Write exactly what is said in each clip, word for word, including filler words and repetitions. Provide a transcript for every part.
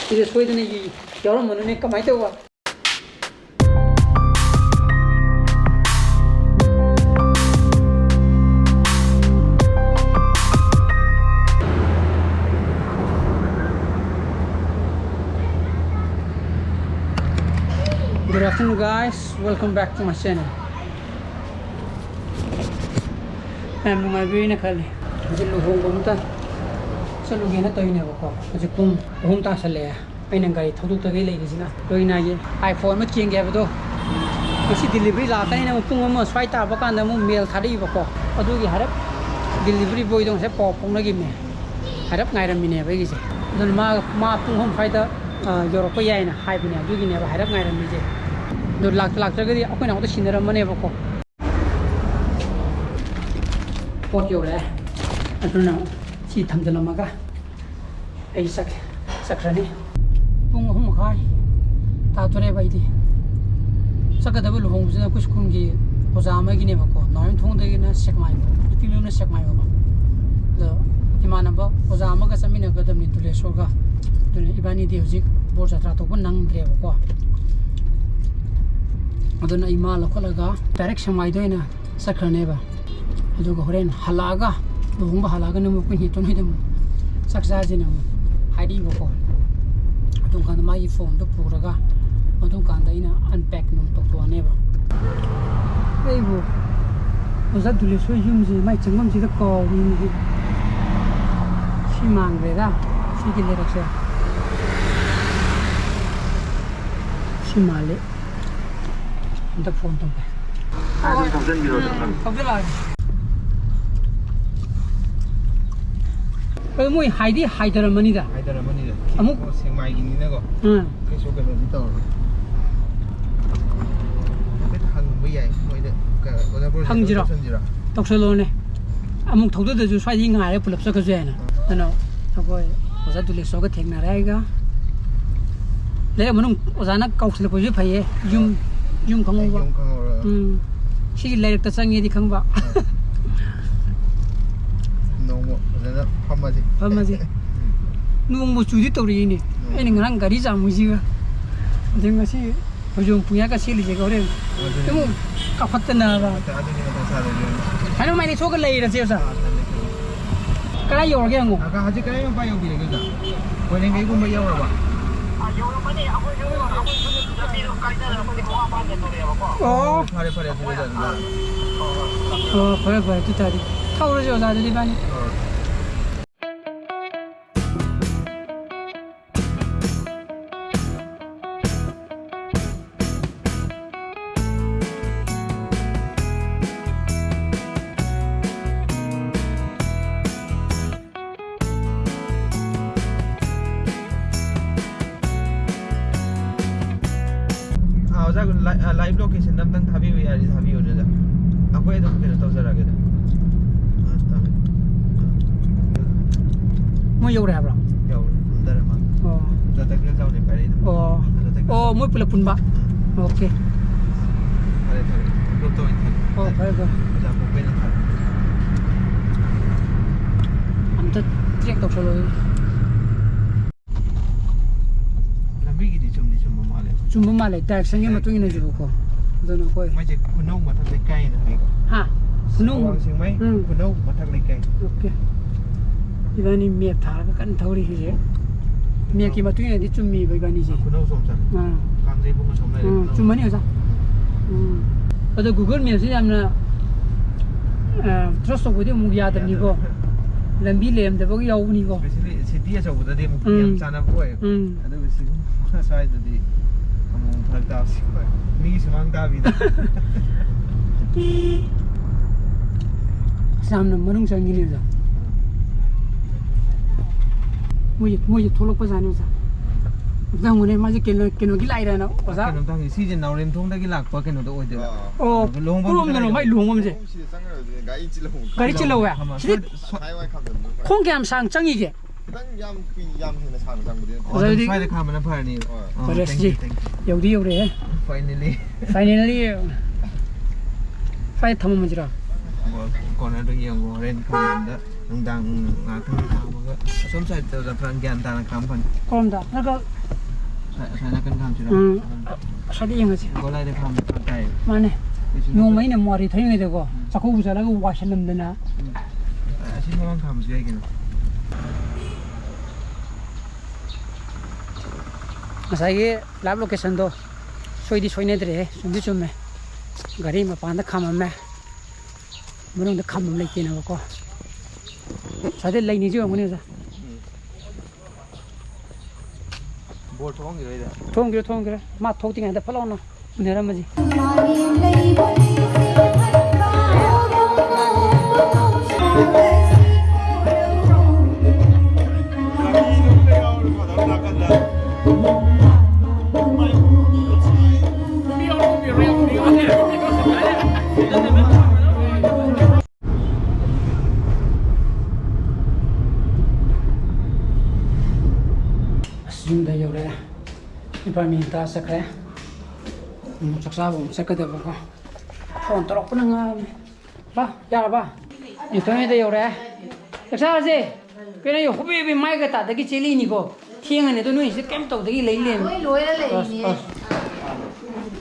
ꯁꯤꯗ ꯁꯣꯏꯗꯅ ꯌꯥꯎꯔꯝꯃꯅꯨꯅꯦ, ꯀꯃꯥꯏꯅ ꯇꯧꯕ? Good afternoon, guys. Welcome back to my channel. ꯌꯥꯝ ꯅꯨꯡꯉꯥꯏꯕꯤꯅ ꯈꯜꯂꯤ꯫ ꯍꯧꯖꯤꯛ ꯂꯨꯍꯣꯡꯕ ꯑꯝꯇ ꯆꯠꯂꯨꯒꯦꯅ ꯇꯧꯔꯤꯅꯦꯕꯀꯣ꯫ ꯍꯧꯖꯤꯛ ꯄꯨꯡ ꯑꯍꯨꯝ ꯇꯥꯁꯜꯂꯛꯑꯦ꯫ ꯑꯩꯅ ꯒꯥꯔꯤ ꯊꯧꯗꯣꯛꯇꯒꯩ ꯂꯩꯔꯤꯁꯤꯅ꯫ ꯂꯣꯏꯅꯥꯒꯤ iPhone ꯑꯃ ꯆꯦꯟꯒꯦ ꯍꯥꯏꯕꯗꯣ, ꯉꯁꯤ delivery ꯂꯥꯛꯀꯅꯤꯅ ꯑꯃꯨꯛ ꯄꯨꯡ ꯑꯃ ꯁ꯭ꯋꯥꯏ ꯇꯥꯕ ꯀꯥꯟꯗ ꯑꯃꯨꯛ mail ꯊꯥꯔꯛꯏꯕꯀꯣ꯫ ꯑꯗꯨꯒꯤ ꯍꯥꯏꯔꯞ delivery boyꯗꯣ ꯉꯁꯥꯏ ꯄꯥꯎ ꯐꯥꯎꯅꯈꯤꯕꯅꯦ꯫ ꯍꯥꯏꯔꯞ ꯉꯥꯏꯔꯝꯃꯤꯅꯦꯕ ꯑꯩꯒꯤꯁꯦ꯫ ꯑꯗꯨꯅ ꯃꯥ, ꯃꯥ ꯄꯨꯡ ꯑꯍꯨꯝ ꯁ꯭ꯋꯥꯏꯗ, ꯑ, ꯌꯧꯔꯛꯄ ꯌꯥꯏꯅ ꯍꯥꯏꯕꯅꯦ꯫ ꯑꯗꯨꯒꯤꯅꯦꯕ ꯍꯥꯏꯔꯞ ꯉꯥꯏꯔꯝꯃꯤꯁꯦ꯫ ꯑꯗꯣ ꯂꯥꯛꯇ ꯂꯥꯛꯇ꯭ꯔꯒꯗꯤ ꯑꯩꯈꯣꯏꯅ ꯑꯃꯨꯛꯇ ꯁꯤꯟꯅꯔꯝꯃꯅꯦꯕꯀꯣ꯫ ꯄꯣꯠ ꯌꯧꯔꯛꯑꯦ꯫ ꯑꯗꯨꯅ ꯁꯤ ꯊꯝꯖꯤꯜꯂꯝꯃꯒ ꯑꯩ ꯆꯠꯀꯦ, ꯆꯠꯈ꯭ꯔꯅꯤ꯫ ꯄꯨꯡ ꯑꯍꯨꯝ ꯃꯈꯥꯏ ꯇꯥꯗꯣꯔꯦꯕ ꯑꯩꯗꯤ꯫ ꯆꯠꯀꯗꯕ ꯂꯨꯍꯣꯡꯕꯁꯤꯅ ꯑꯩꯈꯣꯏ ꯁ꯭ꯀꯨꯜꯒꯤ ꯑꯣꯖꯥ ꯑꯃꯒꯤꯅꯦꯕꯀꯣ, ꯅꯥꯎꯔꯦꯝꯊꯣꯡꯗꯒꯤꯅ ꯁꯦꯛꯃꯥꯏ ꯐꯥꯎ, ꯅꯨꯄꯤ ꯃꯌꯨꯝꯅ ꯁꯦꯛꯃꯥꯏ ꯐꯥꯎꯕ꯫ ꯑꯗꯣ ꯏꯃꯥꯟꯅꯕ ꯑꯣꯖꯥ ꯑꯃꯒ ꯆꯠꯃꯤꯟꯅꯒꯗꯕꯅꯤ, ꯇꯨꯂꯦꯁꯣꯔꯒ꯫ ꯑꯗꯨꯅ ꯏꯕꯥꯅꯤꯗꯤ ꯍꯧꯖꯤꯛ ꯕꯣꯔ ꯖꯇ꯭ꯔꯥ ꯇꯧꯕ ꯅꯪꯗ꯭ꯔꯦꯕꯀꯣ꯫ ꯑꯗꯨꯅ ꯑꯩ ꯃꯥ ꯂꯧꯈꯠꯂꯒ direct ꯁꯦꯛꯃꯥꯏꯗ ꯑꯣꯏꯅ ꯆꯠꯈ꯭ꯔꯅꯦꯕ꯫ ꯑꯗꯨꯒ ꯍꯣꯔꯦꯟ ꯍꯜꯂꯛꯑꯒ, ꯂꯨꯍꯣꯡꯕ ꯍꯜꯂꯛꯑꯒꯅ ꯑꯃꯨꯛ ꯑꯩꯈꯣꯏ ꯅꯦꯇꯣꯟ ꯍꯣꯏꯗ ꯑꯃꯨꯛ ꯆꯥꯛ ꯆꯥꯁꯦꯅ ꯑꯃꯨꯛ ꯍꯥꯏꯔꯛꯏꯕꯀꯣ꯫ ꯑꯗꯨꯝ ꯀꯥꯟꯗ ꯃꯥꯒꯤ phoneꯗꯣ ꯄꯨꯔꯒ, ꯑꯗꯨꯝ ꯀꯥꯟꯗ ꯑꯩꯅ unpack ꯅꯨꯡ ꯇꯧꯊꯣꯛꯑꯅꯦꯕ꯫ ꯑꯩꯕꯨ ꯑꯣꯖꯥ ꯗꯨꯂꯦꯁꯣꯔ ꯌꯨꯝꯁꯦ ꯃꯥꯏ ꯆꯪꯐꯝꯁꯤꯗ ꯀꯥꯎꯔꯤꯅꯤ꯫ ꯁꯤ ꯃꯥꯟꯈ꯭ꯔꯦꯗ, ꯁꯤꯒꯤ ꯂꯩꯔꯛꯁꯦ꯫ ꯁꯤ ꯃꯥꯜꯂꯤ꯫ ꯑꯝꯇ phone ꯇꯧꯒꯦ꯫ ꯑꯗꯨꯝ ꯊꯧꯖꯤꯟꯕꯤꯔꯣ, ꯑꯗꯨꯝ꯫ ꯎꯝ, ꯊꯧꯖꯤꯜꯂꯛꯑꯒꯦ꯫ ꯑꯗꯨ ꯃꯣꯏ ꯍꯥꯏꯗꯤ ꯍꯥꯏꯗꯔꯝꯃꯅꯤꯗ꯫ ꯍꯥꯏꯗꯔꯝꯃꯅꯤꯗ꯫ ꯑꯃꯨꯛ ꯑꯣ, ꯁꯦꯛꯃꯥꯏꯒꯤꯅꯤꯅꯀꯣ꯫ ꯎꯝ꯫ ꯀꯩꯁꯨ ꯀꯩꯅꯣꯗꯤ ꯇꯧꯔꯔꯣꯏ꯫ ꯍꯥꯏꯐꯦꯠ ꯍꯪꯕ ꯌꯥꯏ ꯃꯣꯏꯗ, ꯀ-, ꯑꯣꯖꯥ ꯕ꯭ꯔꯣꯁꯦ ꯍꯪꯁꯤꯔꯣ? ꯇꯧꯁꯟꯁꯤꯔꯣ? ꯇꯧꯁꯜꯂꯣꯅꯦ꯫ ꯑꯃꯨꯛ ꯊꯧꯗꯗꯁꯨ ꯁ꯭ꯋꯥꯏꯗꯒꯤ ꯉꯥꯏꯔꯒ ꯄꯨꯂꯞ ꯆꯠꯈ꯭ꯔꯁꯨ ꯌꯥꯏꯅ꯫ ꯑꯗꯨꯅ ꯑꯩꯈꯣꯏ ꯑꯣꯖꯥ ꯗꯨꯂꯦꯁꯣꯔꯒ ꯊꯦꯡꯅꯔꯦ ꯑꯩꯒ꯫ ꯂꯩꯔꯛ ꯃꯅꯨꯡ ꯑꯣꯖꯥꯅ ꯀꯧꯁꯤꯜꯂꯛꯄꯁꯨ ꯐꯩꯌꯦ꯫ ꯌꯨꯝ, ꯌꯨꯝ ꯈꯪꯍꯧꯕ꯫ ꯌꯨꯝ ꯈꯪꯍꯧꯔꯒ꯫ ꯎꯝ꯫ ꯁꯤꯒꯤ ꯂꯩꯔꯛꯇ ꯆꯪꯉꯦꯗꯤ ꯈꯪꯕ꯫ ꯑꯥ꯫ ꯅꯣꯡꯃ ꯐꯖꯅ ꯐꯝꯃꯁꯤ꯫ ꯐꯝꯃꯁꯤ꯫ ꯎꯝ꯫ ꯅꯣꯡꯃ ꯆꯨꯗꯤ ꯇꯧꯔꯛꯏꯅꯦ꯫ ꯅꯣꯡ ꯑꯩꯅ ꯉꯔꯥꯡ ꯒꯥꯔꯤ ꯆꯥꯝꯃꯨꯁꯤꯒ ꯑꯗꯩ ꯉꯁꯤ ꯐꯩꯖꯣꯝ ꯄꯨꯌꯥꯒ ꯁꯦꯠꯂꯤꯁꯦꯒ ꯍꯣꯔꯦꯟ ꯑꯗꯨꯅꯤ꯫ ꯑꯃꯨꯛ ꯀꯥꯎꯈꯠꯇꯅꯕ꯫ ꯑꯗꯨ-, ꯑꯗꯨꯅꯤ ꯃꯊꯥ ꯁꯥꯗꯣꯏꯁꯦ꯫ ꯍꯥꯏꯅ ꯃꯥꯏꯅ ꯊꯣꯛꯑꯒ ꯂꯩꯔꯁꯦ ꯑꯣꯖꯥ꯫ ꯑꯥ, ꯊꯝꯃꯦ, ꯊꯝꯃꯦ꯫ ꯀꯗꯥꯏ ꯌꯧꯔꯒꯦ ꯍꯪꯉꯣ꯫ ꯑ, ꯍꯧꯖꯤꯛ ꯀꯗꯥꯏ ꯃꯄꯥ ꯌꯧꯕꯤꯔꯒꯦ ꯑꯣꯖꯥ? ꯀꯣꯏꯔꯦꯡꯒꯩꯒꯨꯝꯕ ꯌꯧꯔꯕ? ꯑꯣ꯫ ꯐꯔꯦ, ꯐꯔꯦ, ꯑꯗꯨꯗꯤ ꯑꯣꯖꯥ, ꯑꯗꯨꯗꯤ꯫ ꯑꯣ, ꯐꯔꯦ, ꯐꯔꯦ, ꯑꯗꯨ ꯇꯥꯔꯗꯤ ꯊꯧꯔꯁꯦ ꯑꯣꯖꯥ, ꯑꯗꯨꯗꯤ ꯏꯕꯥꯅꯤ꯫ ꯍꯣꯏ꯫ ꯑꯥ, ꯑꯣꯖꯥ, ꯂꯥꯏ-, ꯑꯥ, live location ꯑꯝꯇꯪ ꯊꯥꯕꯤꯕ ꯌꯥꯔꯗꯤ ꯊꯥꯕꯤꯌꯨꯅꯦ, ꯑꯣꯖꯥ꯫ ꯑꯩꯈꯣꯏ ꯑꯗꯨꯝ ꯀꯩꯅꯣ ꯇꯧꯖꯔꯛꯑꯒꯦꯗ꯫ ꯑꯥ, ꯊꯝꯃꯦ꯫ ꯃꯣꯏ ꯌꯧꯔꯦ ꯍꯥꯏꯕ꯭ꯔꯣ? ꯌꯧꯔꯦ, ꯀꯨꯝꯊꯔꯦ ꯃꯥ꯫ ꯑꯣ꯫ ꯑꯣꯖꯥ ꯇꯈꯦꯜ ꯆꯥꯎꯅ ꯄꯥꯏꯔꯛꯏꯗꯣ꯫ ꯑꯣ꯫ ꯑꯣꯖꯥ ꯇꯈꯦꯜ ꯑꯣ, ꯆꯥꯎ-, ꯃꯣꯏ ꯄꯨꯂꯞ ꯄꯨꯟꯕ? ꯎꯝ꯫ ꯑꯣꯀꯦ꯫ ꯐꯔꯦ, ꯐꯔꯦ꯫ Group ꯇ ꯑꯣꯏꯅ ꯊꯥꯔꯦ꯫ ꯑꯣ, ꯐꯔꯦ, ꯐꯔꯦ꯫ ꯑꯣꯖꯥ ꯄꯣꯛꯄꯩꯅ ꯊꯥꯔꯦ꯫ ꯑꯝꯇ track ꯇꯧꯁꯜꯂꯣ꯫ ꯂꯝꯕꯤꯒꯤꯗꯤ ꯆꯨꯝꯗꯤ ꯆꯨꯝꯕ ꯃꯥꯜꯂꯦ꯫ ꯆꯨꯝꯕ ꯃꯥꯜꯂꯦ, direction ꯒꯤ ꯃꯇꯨꯡ ꯏꯟꯅꯁꯨꯀꯣ꯫ ꯑꯗꯨꯅ ꯑꯩꯈꯣꯏ ꯃꯣꯏꯁꯦ ꯈꯨꯅꯧ ꯃꯊꯛ ꯂꯩꯀꯥꯏꯅ ꯍꯥꯏꯀꯣ꯫ ꯍꯥ? ꯈꯨꯅꯧ? ꯑꯋꯥꯡ ꯁꯦꯡꯃꯥꯏ ꯎꯝ꯫ ꯈꯨꯅꯧ ꯃꯊꯛ ꯂꯩꯀꯥꯏ꯫ ꯑꯣꯀꯦ꯫ ꯏꯕꯥꯅꯤ map ꯊꯥꯔꯒ ꯀꯟꯅ ꯊꯧꯔꯤ ꯍꯧꯖꯤꯛ꯫ Map ꯀꯤ ꯃꯇꯨꯡ ꯏꯟꯅꯗꯤ ꯆꯨꯝꯃꯤꯕ ꯏꯕꯥꯅꯤꯁꯦ꯫ ꯈꯨꯅꯧ ꯁꯣꯝ ꯆꯠꯂꯦ꯫ ꯑꯥ꯫ ꯀꯥꯡꯖꯩꯕꯨꯡ ꯑꯁꯣꯝ ꯂꯩꯔꯦ, ꯎꯝ, ꯈꯨꯅꯧ꯫ ꯆꯨꯝꯃꯅꯤ ꯑꯣꯖꯥ꯫ ꯎꯝ꯫ ꯑꯗꯣ Google Map ꯁꯤ ꯌꯥꯝꯅ, ꯑ, trust ꯇꯧꯕꯗꯤ ꯑꯃꯨꯛ ꯌꯥꯗꯕꯅꯤꯀꯣ꯫ ꯌꯥꯗꯕꯅꯤ꯫ ꯂꯝꯕꯤ ꯂꯩꯔꯝꯗꯕꯒ ꯌꯥꯎꯕꯅꯤꯀꯣ꯫ Especially city ꯑꯆꯧꯕꯗꯗꯤ ꯑꯃꯨꯛ ꯎꯝ꯫ ꯌꯥꯝ ꯆꯥꯟꯅꯕ ꯑꯣꯏ꯫ ꯎꯝ꯫ ꯑꯗꯨꯒ ꯁꯤꯒꯨꯝꯕ ꯁ꯭ꯋꯥꯏꯗꯗꯤ ꯑꯃꯨꯛ ꯐꯔꯛ ꯇꯥꯕꯁꯤ ꯑꯣꯏ꯫ ꯃꯤꯒꯤ ꯁꯨꯃꯥꯡ ꯇꯥꯕꯤꯗ꯫ ꯑꯁ, ꯌꯥꯝꯅ ꯃꯅꯨꯡ ꯆꯪꯉꯤꯅꯦ ꯑꯣꯖꯥ꯫ ꯃꯣꯏ, ꯃꯣꯏꯁꯦ ꯊꯣꯛꯂꯛꯄ ꯖꯥꯠꯅꯤ ꯑꯣꯖꯥ꯫ ꯑꯝꯇ ꯍꯪꯉꯨꯅꯦ, ꯃꯥꯁꯦ ꯀꯩꯅꯣ, ꯀꯩꯅꯣꯒꯤ ꯂꯥꯛꯏꯔꯥꯅ ꯑꯣꯖꯥ? ꯀꯩꯅꯣꯝꯇ ꯍꯪꯉꯦ, ꯁꯤꯁꯦ ꯅꯥꯎꯔꯦꯝꯊꯣꯡꯗꯒꯤ ꯂꯥꯛꯄ ꯀꯩꯅꯣꯗꯣ ꯑꯣꯏꯗꯣꯏꯔꯥ? ꯑꯥ꯫ ꯑꯣ, ꯂꯨꯍꯣꯡꯐꯝ ꯀꯔꯣꯝꯗꯅꯣ ꯃꯥꯏ ꯂꯨꯍꯣꯡꯐꯝꯁꯦ? ꯁꯤꯗ ꯆꯪꯉꯒꯗꯤ ꯒꯥꯔꯤ ꯆꯤꯜꯍꯧꯕ꯫ ꯒꯥꯔꯤ ꯆꯤꯜꯍꯧꯋꯦ? ꯈꯥꯃ-, ꯁꯤꯗꯤ ꯁ꯭ꯋꯥꯏ-, ꯁ꯭ꯋꯥꯏ-, ꯈꯥꯏꯋꯥꯏ ꯈꯥꯝꯖꯟꯕꯅ ꯐꯩ꯫ ꯈꯣꯡ ꯀꯌꯥꯝ ꯁꯥꯡ ꯆꯪꯉꯤꯒꯦ? ꯈꯤꯇꯪ ꯌꯥꯝ ꯀꯨꯏ-, ꯌꯥꯝ ꯍꯦꯟꯅ ꯁꯥꯡꯅ ꯆꯪꯕꯗꯤ ꯅꯠꯇꯦ꯫ ꯑꯣ, ꯑꯗꯨꯝ ꯑꯗꯨꯗꯤ ꯁ꯭ꯋꯥꯏꯗ ꯈꯥꯝꯕꯅ ꯐꯔꯅꯤ꯫ ꯍꯣꯏ꯫ ꯑꯣ, ꯐꯔꯦ, thank you, CD thank you꯫ ꯌꯧꯗꯤ ꯌꯧꯔꯛꯑꯦ꯫ Finally꯫ Finally꯫ ꯁ꯭ꯋꯥꯏꯗ ꯊꯝꯃꯝꯃꯁꯤꯔꯣ? ꯍꯣꯏ, corner ꯗꯣ ꯌꯦꯡꯉꯣ, ꯍꯣꯔꯦꯟ ꯈꯥꯝꯕꯗ꯫ ꯅꯨꯡꯗꯥꯡ ꯉꯥꯏꯍꯥꯛꯇꯪ ꯈꯥꯝꯃꯒ ꯑꯁꯣꯝ ꯁꯥꯏꯗꯇ ꯐꯅ ꯒ꯭ꯌꯥꯟ ꯇꯥꯅ ꯈꯥꯝ ꯐꯅꯤ꯫ ꯀꯔꯣꯝꯗ? ꯅꯠꯇ꯭ꯔꯒ ꯑꯁ꯭ꯋꯥꯏ, ꯑꯁ꯭ꯋꯥꯏ ꯅꯥꯀꯟ ꯈꯥꯝꯁꯤꯔꯣ? ꯎꯝ, ꯑꯁ꯭ꯋꯥꯏꯗ ꯌꯦꯡꯉꯁꯤ꯫ ꯒꯣꯂꯥꯏꯗ ꯈꯥꯝꯕ ꯐꯔꯛ ꯇꯥꯏꯌꯦ꯫ ꯃꯥꯅꯦ꯫ ꯀꯩꯁꯨ ꯅꯣꯡꯃ ꯅꯠꯇꯦ꯫ ꯑꯩꯅ ꯃꯣꯔꯤ ꯊꯧꯔꯤꯉꯩꯗꯀꯣ, ꯎꯝ꯫ ꯆꯥꯛꯀꯧꯕ ꯆꯠꯂꯒ ꯋꯥꯏꯁꯜꯂꯝꯗꯅ꯫ ꯎꯝ꯫ ꯑꯁꯤ ꯃꯃꯥꯡ ꯈꯥꯝꯕꯁꯨ ꯌꯥꯏ ꯀꯩꯅꯣ꯫ ꯉꯁꯥꯏꯒꯤ live locationꯗꯣ ꯁꯣꯏꯗꯤ ꯁꯣꯏꯅꯗ꯭ꯔꯦꯍꯦ, ꯆꯨꯝꯗꯤ ꯆꯨꯝꯃꯦ꯫ ꯒꯥꯔꯤ ꯃꯄꯥꯟꯗ ꯈꯥꯝꯃꯝꯃꯦ, ꯃꯅꯨꯡꯗ ꯈꯥꯝꯐꯝ ꯂꯩꯇꯦꯅꯕꯀꯣ꯫ ꯉꯁꯥꯏꯗꯩ ꯂꯩꯅꯤꯁꯤ ꯑꯣꯏꯔꯝꯒꯅꯤ ꯑꯣꯖꯥ꯫ ꯕꯣꯜ ꯊꯣꯛꯍꯟꯈꯤꯔꯣꯏꯗ꯫ ꯊꯣꯛꯍꯟꯈꯤꯔꯣꯏ, ꯊꯣꯛꯍꯟꯈꯤꯔꯣꯏ꯫ ꯃꯥ ꯊꯣꯛꯇ꯭ꯔꯤꯉꯩꯗ ꯐꯠ ꯂꯥꯎꯅ ꯎꯅꯔꯝꯃꯁꯤ꯫ ꯑꯁ, ꯌꯨꯝꯗ ꯌꯧꯔꯛꯑꯦ꯫ ꯅꯨꯄꯥ ꯃꯤ ꯉꯟꯇꯥ ꯆꯠꯈ꯭ꯔꯦ꯫ ꯑꯃꯨꯛ ꯆꯥꯛ ꯆꯥꯕ ꯑꯃꯨꯛ ꯆꯠꯀꯗꯕꯀꯣ꯫ ꯐꯣꯟ ꯇꯧꯔꯛꯄꯅ ꯉꯥꯏꯔꯕꯅꯦ꯫ ꯕꯥ, ꯌꯥꯔꯕ? ꯅꯦꯇꯣꯟ ꯍꯣꯏꯗ ꯌꯧꯔꯛꯑꯦ꯫ ꯆꯥꯛ ꯆꯥꯔꯁꯦ꯫ ꯀꯩꯅꯣ, ꯍꯣꯕꯦ ꯍꯣꯕꯦ ꯃꯥꯏꯒ ꯇꯥꯗꯒꯤ ꯆꯦꯜꯂꯤꯅꯤꯀꯣ꯫ ꯊꯦꯡꯉꯅꯤ ꯑꯗꯣ, ꯅꯣꯏ ꯁꯤꯗ ꯀꯩꯝ ꯇꯧꯗꯒꯤ ꯂꯩ ꯂꯩꯔꯝꯃꯦ꯫ ꯂꯣꯏ ꯂꯣꯏꯔ ꯂꯩꯔꯤꯅꯦ꯫ ꯑꯁ, ꯑꯁ꯫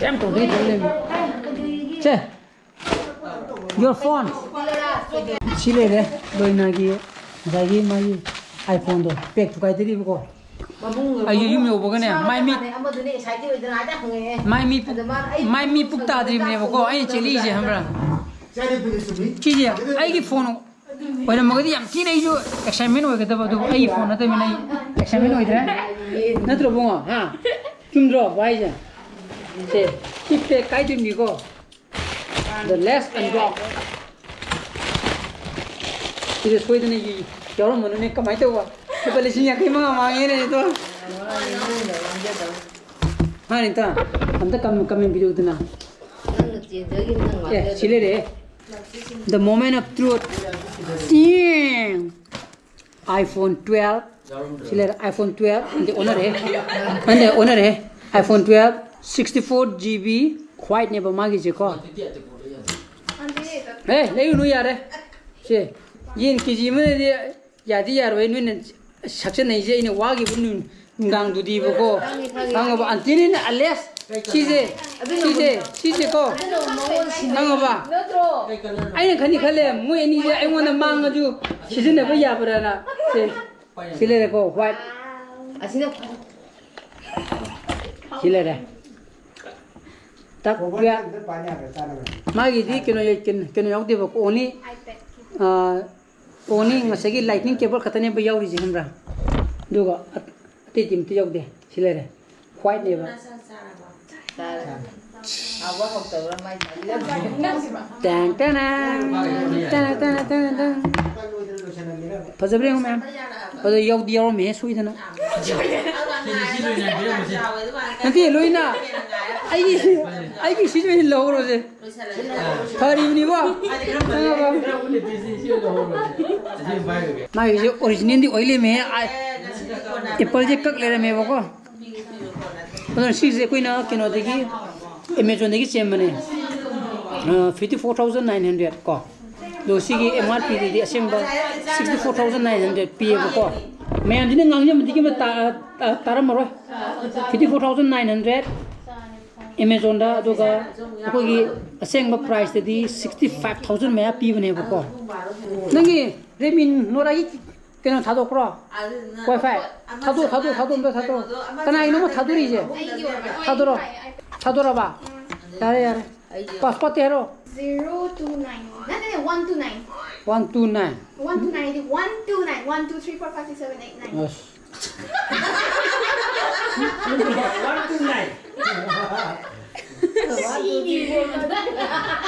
ꯀꯩꯝ ꯇꯧꯗꯒꯤ ꯂꯩ ꯂꯩꯔꯝꯃꯦ꯫ ꯁꯦ, your phone꯫ ꯁꯤ ꯂꯩꯔꯦ, ꯂꯣꯏꯅꯒꯤ ꯉꯁꯥꯏꯒꯤ ꯃꯥꯒꯤ iPhoneꯗꯣ pack ꯊꯨꯒꯥꯏꯗꯔꯤꯕꯀꯣ꯫ ꯃꯕꯨꯡ ꯑꯩꯁꯨ ꯌꯨꯝ ꯌꯧꯕꯒꯅꯦ, ꯃꯥꯏ ꯃꯤꯠ, ꯑꯃꯗꯨꯅꯦ excited ꯑꯣꯏꯗꯅ ꯍꯦꯛꯇ ꯍꯪꯉꯛꯑꯦ꯫ ꯃꯥꯏ ꯃꯤꯠ, ꯑꯗ ꯃꯥꯅ ꯑꯩ ꯃꯥꯏ ꯃꯤꯠ ꯄꯨꯛ ꯇꯥꯗ꯭ꯔꯤꯕꯅꯦꯕꯀꯣ, ꯑꯩꯅ ꯆꯦꯜꯂꯤꯁꯦ ꯈꯪꯕ꯭ꯔꯥ? ꯁꯤꯁꯦ ꯑꯩꯒꯤ phone ꯑꯣꯏꯔꯝꯃꯒꯗꯤ ꯌꯥꯝ ꯊꯤꯅ ꯑꯩꯁꯨ excitement ꯑꯣꯏꯒꯗꯕ, ꯑꯗꯨꯕꯨ ꯑꯩꯒꯤ phone ꯅꯠꯇꯕꯅꯤꯅ ꯑꯩ excitement ꯑꯣꯏꯗ꯭ꯔꯦ꯫ ꯅꯠꯇ꯭ꯔꯣ ꯕꯨꯡꯉꯣ? ꯍꯥ? ꯆꯨꯝꯗ꯭ꯔꯣ ꯚꯥꯏꯁꯦ? ꯁꯦ, ꯁꯤ pack ꯀꯥꯏꯗꯣꯏꯅꯤꯀꯣ? The last unbox꯫ ꯁꯤꯗ ꯁꯣꯏꯗꯅ ꯌꯥꯎꯔꯝꯃꯅꯨꯅꯦ, ꯀꯃꯥꯏꯅ ꯇꯧꯕ? ꯂꯨꯄꯥ ꯂꯤꯁꯤꯡ ꯌꯥꯡꯈꯩ ꯃꯉꯥ ꯃꯥꯡꯉꯦꯅꯦ ꯑꯗꯣ꯫ ꯃꯥꯅꯤꯇ, ꯑꯝꯇ ꯀꯝ-, comment ꯄꯤꯔꯛꯎꯗꯅ꯫ ꯅꯪꯅ ꯆꯦꯟꯖꯈꯤꯕ ꯅꯪ ꯑꯦ, ꯁꯤ ꯂꯩꯔꯦ꯫ The moment of truth. Dang! iPhone twelve꯫ ꯁꯤ ꯂꯩꯔꯦ, iPhone twelve꯫ ꯑꯗꯩ ꯑꯣꯟꯅꯔꯦ꯫ ꯑꯗꯩ ꯑꯣꯟꯅꯔꯦ꯫ iPhone twelve, sixty four GB, whiteꯅꯦꯕ ꯃꯥꯒꯤꯁꯦꯀꯣ꯫ ꯑꯦ, ꯂꯩꯔꯨꯅꯨ ꯌꯥꯔꯦ꯫ ꯁꯦ, ꯌꯦꯟ ꯀꯦ ꯖꯤ ꯑꯃꯅꯗꯤ ꯌꯥꯗꯤ ꯌꯥꯔꯣꯏ, ꯅꯣꯏꯅ ꯁꯛꯆꯟꯅꯩꯁꯦ꯫ ꯑꯩꯅ ꯋꯥꯈꯤꯕ ꯅꯨ-, ꯅꯨꯡꯗꯥꯡꯗꯨꯗꯤꯕꯀꯣ꯫ ꯈꯪꯉꯦ, ꯈꯪꯉꯦ꯫ ꯈꯪꯉꯕ? ꯑꯟꯇꯤꯅꯤꯅ ꯑꯂꯦꯁ, ꯁꯤꯁꯦ, ꯑꯗꯨꯅ ꯁꯤꯁꯦ, ꯁꯤꯁꯦꯀꯣ꯫ ꯑꯗꯨꯅ ꯃꯉꯣꯟ ꯁꯤꯟꯅꯩ꯫ ꯈꯪꯉꯕ? ꯅꯠꯇ꯭ꯔꯣ? ꯑꯩꯅ ꯈꯟꯗꯤ ꯈꯜꯂꯦ, ꯃꯣꯏ ꯑꯅꯤꯁꯦ ꯑꯩꯉꯣꯟꯗ ꯃꯥꯡꯉꯁꯨ ꯁꯤꯖꯤꯟꯅꯕ ꯌꯥꯕ꯭ꯔꯥꯅ꯫ ꯁꯦ, ꯁꯤ ꯂꯩꯔꯦꯀꯣ, ꯋꯥꯏꯠ꯫ ꯑꯁꯤꯅ ꯁꯤ ꯂꯩꯔꯦ꯫ ꯇꯛ, ꯃꯥꯒꯤꯗꯤ ꯀꯩꯅꯣ, ꯀꯩꯅꯣ, ꯀꯩꯅꯣ ꯌꯥꯎꯗꯦꯕꯀꯣ, ꯑꯣꯅꯤ, ꯑꯣꯅꯤ ꯉꯁꯥꯏꯒꯤ ꯂꯥꯏꯠꯅꯤꯡ ꯀꯦꯕꯜ ꯈꯛꯇꯅꯦꯕ ꯌꯥꯎꯔꯤꯁꯦ, ꯈꯪꯕ꯭ꯔꯥ? ꯑꯗꯨꯒ ꯑ-, ꯑꯇꯩꯗꯤ ꯑꯝꯇ ꯌꯥꯎꯗꯦ꯫ ꯁꯤ ꯂꯩꯔꯦ, ꯋꯥꯏꯠꯅꯦꯕ꯫ ꯆꯥꯔꯦ꯫ ꯍꯥꯎꯕ ꯍꯥꯎꯇꯕ꯭ꯔꯥ ꯃꯥꯏ ꯆꯥꯕꯤꯔꯛꯇ꯭ꯔꯦ꯫ ꯇꯦꯡ, ꯇꯦꯡ, ꯇꯦꯡ, ꯇꯦꯡ, ꯇꯦꯡ, ꯇꯦꯡ꯫ ꯐꯖꯕ꯭ꯔꯥ ꯌꯦꯡꯉꯨ ꯃꯌꯥꯝ꯫ ꯑꯗꯣ ꯌꯥꯎꯗꯤ ꯌꯥꯎꯔꯝꯃꯦꯍꯦ ꯁꯣꯏꯗꯅ꯫ ꯅꯠꯇꯦ, ꯂꯣꯏꯅ꯫ ꯑꯩꯒꯤ, ꯑꯩꯒꯤ ꯁꯤꯁꯨ ꯑꯩꯅ ꯂꯧꯍꯧꯔꯣꯁꯦ꯫ ꯐꯔꯤꯕꯅꯤꯀꯣ? ꯃꯥꯒꯤꯁꯦ ꯑꯣꯔꯤꯖꯤꯅꯦꯜꯗꯤ ꯑꯣꯏ ꯂꯩꯔꯝꯃꯦꯍꯦ꯫ ꯑꯦꯄꯜꯁꯦ ꯀꯛ ꯂꯩꯔꯝꯃꯦꯕꯀꯣ꯫ ꯑꯗꯨꯅ ꯁꯤꯁꯦ ꯑꯩꯈꯣꯏꯅ ꯀꯩꯅꯣꯗꯒꯤ, ꯑꯦꯃꯦꯖꯣꯟꯗꯒꯤ ꯆꯦꯟꯕꯅꯦ꯫ Fifty four thousand nine hundred ꯀꯣ꯫ ꯑꯗꯣ ꯁꯤꯒꯤ ꯑꯦꯝ ꯑꯥꯔ ꯄꯤꯗꯗꯤ ꯑꯁꯦꯡꯕ sixty four thousand nine hundred ꯄꯤꯌꯦꯕꯀꯣ꯫ ꯃꯌꯥꯝꯁꯤꯅ ꯉꯥꯡꯅꯕꯗꯒꯤ ꯑꯃ ꯇꯥ-, ꯇꯥ-, ꯇꯥꯔꯝꯃꯔꯣꯏ꯫ Fifty four thousand nine hundred ꯑꯦꯃꯦꯖꯣꯟꯗ, ꯑꯗꯨꯒ ꯑꯩꯈꯣꯏꯒꯤ ꯑꯁꯦꯡꯕ ꯄ꯭ꯔꯥꯏꯁꯇꯗꯤ sixty five thousand ꯃꯌꯥ ꯄꯤꯕꯅꯦꯕꯀꯣ꯫ ꯅꯪꯒꯤ ꯔꯦꯗꯃꯤ ꯅꯣꯠ ꯑꯥꯏꯠꯀꯤ ꯀꯩꯅꯣ ꯊꯥꯗꯣꯛꯈ꯭ꯔꯣ? ꯋꯥꯏ ꯐꯥꯏ? ꯊꯥꯗꯣꯛ, ꯊꯥꯗꯣꯛ, ꯊꯥꯗꯣꯛ, ꯑꯝꯇ ꯊꯥꯗꯣꯛ꯫ ꯀꯅꯥꯒꯤꯅꯣ ꯑꯃ ꯊꯥꯗꯣꯔꯛꯏꯁꯦ? ꯊꯥꯗꯣꯔꯛꯑꯣ꯫ ꯊꯥꯗꯣꯔꯕ? ꯌꯥꯔꯦ, ꯌꯥꯔꯦ꯫ ꯄꯥꯁꯋꯥꯔꯗꯇꯤ ꯍꯥꯏꯔꯣ꯫ Zero two nine꯫ ꯅꯠꯇꯦ, one two nine꯫ One two nine꯫ One two nine ꯗꯤ one two nine, one two three four five six seven eight nine꯫ ꯑꯁ꯫ One two nine꯫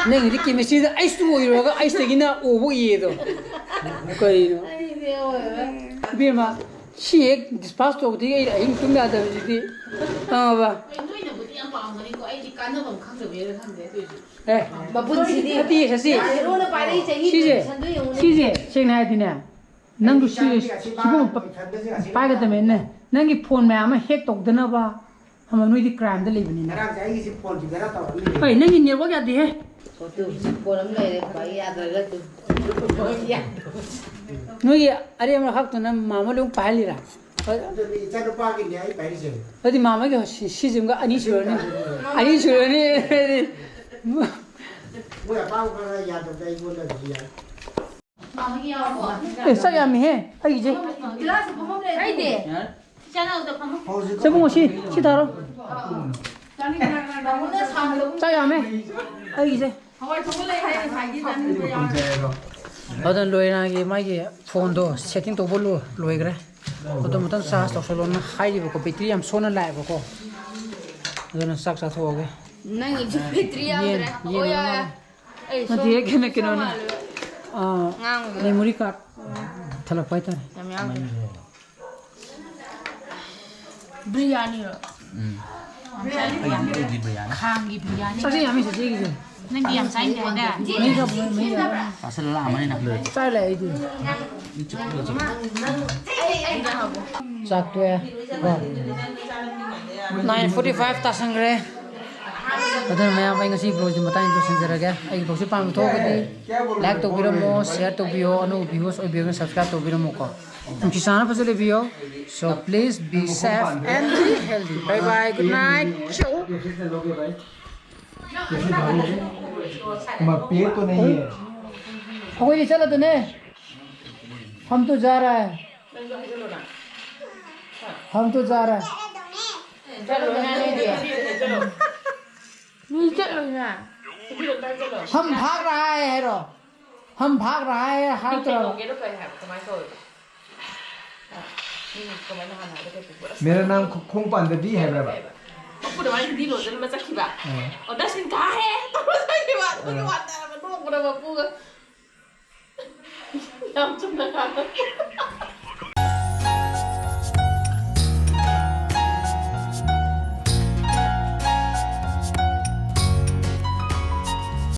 ꯅꯪꯒꯤꯗꯤ ꯀꯦꯃꯤꯁꯇ꯭ꯔꯤꯗ ꯑꯩꯁꯇꯨ ꯑꯣꯏꯔꯨꯔꯒ ꯑꯩꯁꯇꯒꯤꯅ ꯑꯣꯕꯨ ꯏꯌꯦꯗꯣ꯫ ꯀꯩꯅꯣ? ꯏꯕꯦꯝꯃ, ꯁꯤ ꯍꯦꯛ ꯗꯤꯁꯄꯥꯁ ꯇꯧꯕꯗꯒꯤ ꯑꯩ ꯑꯍꯤꯡ ꯇꯨꯝ ꯌꯥꯗꯕꯁꯤꯗꯤ꯫ ꯈꯪꯉꯕ? ꯍꯣꯏ, ꯅꯣꯏꯅꯕꯨꯗꯤ ꯌꯥꯝ ꯄꯥꯝꯒꯅꯤꯀꯣ, ꯑꯩꯗꯤ ꯀꯥꯟꯅꯕꯝ ꯈꯪꯗꯕꯩꯔ ꯈꯪꯗꯦ, ꯑꯗꯨꯏꯁꯨ꯫ ꯑꯦ, ꯃꯄꯨꯟꯁꯤꯗꯤ ꯅꯠꯇꯦ, ꯁꯁꯤ꯫ ꯍꯦꯔꯣꯅ ꯄꯥꯏꯔꯛꯏ ꯆꯍꯤ ꯁꯤꯁꯦ, ꯇ꯭ꯋꯦꯟꯇꯤ ꯁꯟꯗꯣ ꯌꯦꯡꯉꯨꯅꯦ꯫ ꯁꯤꯁꯦ, ꯁꯦꯡꯅ ꯍꯥꯏꯔꯗꯤꯅꯦ, ꯅꯪꯗꯨ ꯁꯤ, ꯁꯤꯕꯨ ꯄꯥꯏꯒꯗꯕꯅꯤꯅꯦ꯫ ꯅꯪꯒꯤ ꯐꯣꯟ ꯃꯌꯥꯝ ꯑꯃ ꯍꯦꯛ ꯇꯧꯗꯅꯕ, ꯑꯃ ꯅꯣꯏꯗꯤ ꯀ꯭ꯔꯥꯏꯝꯗ ꯂꯩꯕꯅꯤꯅ꯫ ꯉꯔꯥꯡꯁꯦ ꯑꯩꯒꯤꯁꯤ ꯐꯣꯟꯁꯤ ꯕꯦꯔꯥ ꯇꯧꯔꯝꯃꯤ꯫ ꯍꯣꯏ, ꯅꯪꯒꯤ ꯅꯦꯠꯋꯥꯛ ꯌꯥꯗꯦꯍꯦ꯫ ꯐꯣꯟ ꯑꯃ ꯂꯩꯔꯦ, ꯈ꯭ꯋꯥꯏ ꯌꯥꯗ꯭ꯔꯒ ꯑꯗꯨ꯫ ꯅꯣꯏꯒꯤ ꯑꯔꯦꯝꯕ ꯈꯛꯇꯨꯅ ꯃꯥꯃ ꯂꯣꯏ ꯄꯥꯏꯍꯜꯂꯤꯔꯥ? ꯑꯗꯨꯗꯤ ꯏꯆꯥꯅꯨꯄꯥꯒꯤꯅꯦ ꯑꯩ ꯄꯥꯏꯔꯤꯁꯦ꯫ ꯑꯗꯨꯗꯤ ꯃꯥꯃꯒꯤ ꯁꯤ-, ꯁꯤꯁꯤꯃꯒ ꯑꯅꯤ ꯁꯨꯔꯅꯤ꯫ ꯑꯅꯤ ꯁꯨꯔꯅꯤ꯫ ꯃꯣꯏ ꯑꯄꯥꯝꯕ ꯈꯔ ꯌꯥꯗꯕꯗ ꯑꯩꯉꯣꯟꯗ ꯑꯗꯨꯝ ꯌꯥꯏ꯫ ꯑꯦ, ꯆꯥꯛ ꯌꯥꯝꯃꯤꯍꯦ ꯑꯩꯒꯤꯁꯦ꯫ ꯆꯦꯕꯨꯡꯉꯣ, ꯁꯤ, ꯁꯤ ꯊꯥꯔꯣ꯫ ꯆꯥꯛ ꯌꯥꯝꯃꯦ ꯑꯩꯒꯤꯁꯦ꯫ ꯑꯗꯨꯅ ꯂꯣꯏꯅꯒꯤ ꯃꯥꯒꯤ ꯐꯣꯟꯗꯣ ꯁꯦꯠꯇꯤꯡ ꯇꯧꯕ ꯂꯣ-, ꯂꯣꯏꯈ꯭ꯔꯦ꯫ ꯑꯗꯣ ꯑꯃꯨꯛꯇꯪ ꯆꯥꯔꯖ ꯇꯧꯁꯜꯂꯣꯅ ꯍꯥꯏꯔꯤꯕꯀꯣ, ꯕꯦꯇ꯭ꯔꯤ ꯌꯥꯝ ꯁꯣꯟꯅ ꯂꯥꯛꯑꯦꯕꯀꯣ꯫ ꯑꯗꯨꯅ ꯆꯥꯛ ꯆꯥꯊꯣꯛꯑꯒꯦ꯫ ꯅꯪꯒꯤꯁꯨ ꯕꯦꯇ꯭ꯔꯤ ꯌꯥꯎꯗ꯭ꯔꯦ꯫ ꯌꯦꯟ, ꯌꯦꯟ ꯑꯣ, ꯌꯥ, ꯌꯥ꯫ ꯑꯃ꯫ ꯑꯩ ꯅꯠꯇꯦ, ꯁꯣꯝ ꯀꯩꯅꯣ, ꯀꯩꯅꯣꯅꯦ꯫ ꯉꯥꯡꯕꯗꯣ꯫ ꯑꯥ, ꯉꯥꯡꯕꯗꯣ꯫ ꯃꯦꯃꯣꯔꯤ ꯀꯥꯔꯗ ꯊꯜꯂꯛꯄ ꯍꯥꯏꯇꯥꯔꯦ꯫ ꯌꯥꯝ ꯌꯥꯎꯗ꯭ꯔꯦ꯫ ꯕꯤꯔꯌꯥꯅꯤꯔꯣ? ꯎꯝ꯫ ꯑꯩꯒꯤꯗꯤ ꯕꯤꯔꯌꯥꯅꯤ꯫ ꯈꯥꯡꯒꯤ ꯕꯤꯔꯌꯥꯅꯤ꯫ ꯆꯥꯛꯁꯦ ꯌꯥꯝꯃꯤ ꯆꯦꯆꯦꯒꯤꯁꯦ꯫ ꯅꯪꯗꯤ ꯌꯥꯝ ꯆꯥꯅꯤꯡꯗꯦ ꯍꯥꯏꯗꯥꯏ? ꯃꯍꯤ ꯈꯔ ꯄꯨꯔꯛꯑꯣ, ꯃꯍꯤ ꯈꯔ꯫ ꯆꯥꯁꯜꯂ ꯂꯥꯛꯑꯃꯅꯤꯅ꯫ ꯆꯥꯔ ꯂꯥꯛꯑꯦ ꯑꯩꯗꯤ꯫ ꯆꯥꯛ ꯇꯣꯛꯑꯦ꯫ Nine forty five ꯇꯥꯁꯟꯈ꯭ꯔꯦ꯫ ꯑꯗꯨꯅ ꯃꯌꯥꯝ, ꯑꯩ ꯉꯁꯤ vlogꯁꯤ ꯃꯇꯥꯡ ꯂꯣꯏꯁꯤꯟꯖꯔꯒꯦ꯫ ꯑꯩꯒꯤ vlogꯁꯤ ꯄꯥꯝꯕ ꯊꯣꯛꯑꯒꯗꯤ like ꯇꯧꯕꯤꯔꯝꯃꯣ, share ꯇꯧꯕꯤꯌꯣ, ꯑꯅꯧꯕ viewers ꯑꯣꯏꯕꯤꯔꯒꯅ subscribe ꯇꯧꯕꯤꯔꯝꯃꯨꯀꯣ꯫ ꯅꯨꯡꯁꯤ ꯆꯥꯟꯅ ꯐꯖꯅ ꯂꯩꯕꯤꯌꯣ꯫ So please be safe and be healthy. Bye bye, good night. ꯆꯧ꯫ ꯃꯄꯦꯠꯇꯨꯅ ꯌꯦꯡꯉꯦ꯫ ꯑꯩꯈꯣꯏꯗꯤ ꯆꯠꯂꯗꯨꯅꯦ꯫ हम तो जा रहा है। हम तो जा रहा है। ꯅꯣꯏ ꯆꯠꯂꯣꯏꯅ꯫ हम भाग रहा है ꯍꯥꯏꯔꯣ꯫ हम भाग रहा है ꯍꯥꯏꯔꯛꯇ꯭ꯔꯣ? ꯀꯩꯅꯣ ꯀꯩ ꯍꯥꯏꯕ? ꯀꯃꯥꯏꯅ ꯇꯧꯋꯦꯕ? ꯑ, ꯃꯤ ꯀꯃꯥꯏꯅ ꯍꯥꯟꯅ ꯍꯥꯏꯕ ꯀꯩ ꯄꯨꯄꯨ? ꯑꯁ, मेरा नाम ꯈꯣꯡ ꯄꯥꯟꯗꯕꯤ ꯍꯥꯏꯕ꯭ꯔꯕ? ꯄꯨꯄꯨꯅ ꯃꯥꯏ ꯍꯤꯟꯗꯤ ꯂꯣꯟꯁꯤꯜꯂ ꯆꯠꯈꯤꯕ꯫ ꯑꯥ꯫ ꯑꯣ, दस दिन कहाँ है? ꯇꯧꯔ ꯆꯠꯈꯤꯕ꯫ ꯑꯗꯨꯒꯤ ꯑꯥ꯫ ꯋꯥꯟꯗꯔꯕ ꯅꯣꯡꯃꯗ ꯃꯄꯨꯒ꯫ ꯌꯥꯝ ꯆꯨꯝꯅ ꯉꯥꯡꯉꯛꯄ꯫